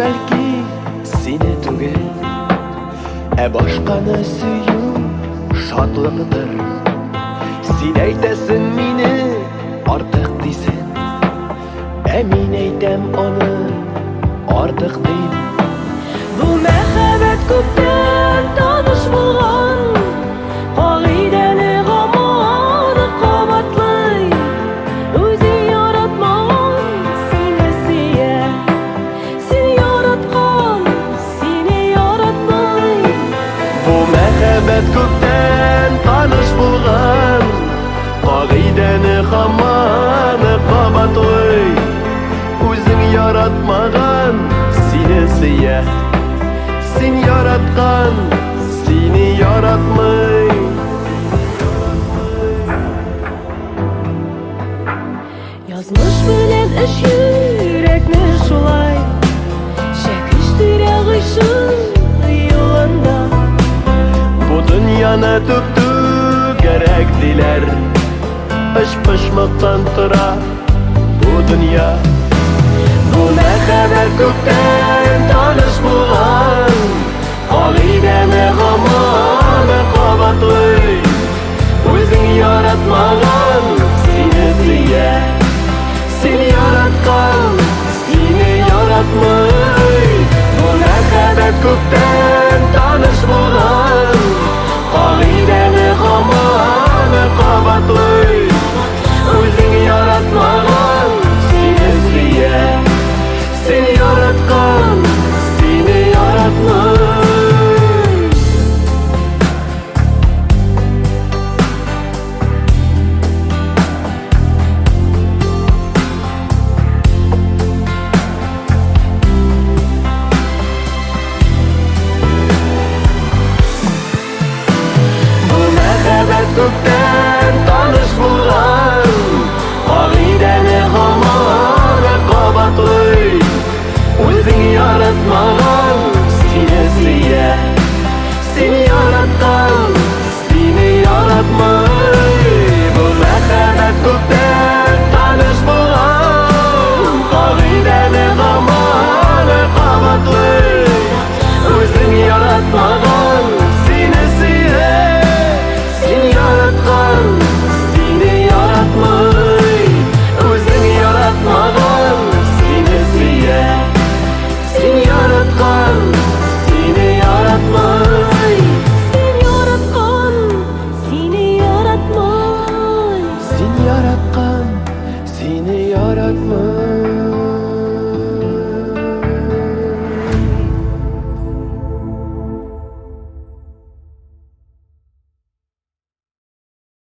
бәлки сине түгел, ә башканы сөю шатлыктыр. Син әйтәсең мине артык дисең, ә мин әйтәм аны артык дим. Бу мәхәббәт күптән таныш булган, кагыйдәне гаман кабатлый. Үзе яратмаган сине сөя, син яраткан сине яратмый. Бу мәхәббәт күптән таныш булган, кагыйдәне һаман кабатлый. Үзең яратмаган сине сөя, син яраткан сине яратмый. Язмыш белән эш йөрәкне шулай чәкештерә гыйшык юлында. Бу дөньяны түп-түгәрәк диләр, өчпочмактан тора бу дөнья. Бу мәхәббәт күптән таныш булган, кагыйдәне һаман кабатлый. Үзең яратмаган сине сөя, син яраткан сине яратмый. Бу мәхәббәт күптән таныш булган, кагыйдәне һаман кабатлый. Үзең яратмаган сине сөя, син яраткан сине яратмый. Бу мәхәббәт күптән таныш булган, кагыйдәне һаман кабатлый. Үзең яратмаган сине сөя, син яраткан сине яратмый. Бу мәхәббәт күптән таныш булган, кагыйдәне һаман кабатлый. Үзең яратмаган сине сөя, син яраткан сине яратмый. Үзең яратмаган сине сөя, син яраткан сине яратмый. Син яраткан сине яратмый. Син яраткан сине яратмый.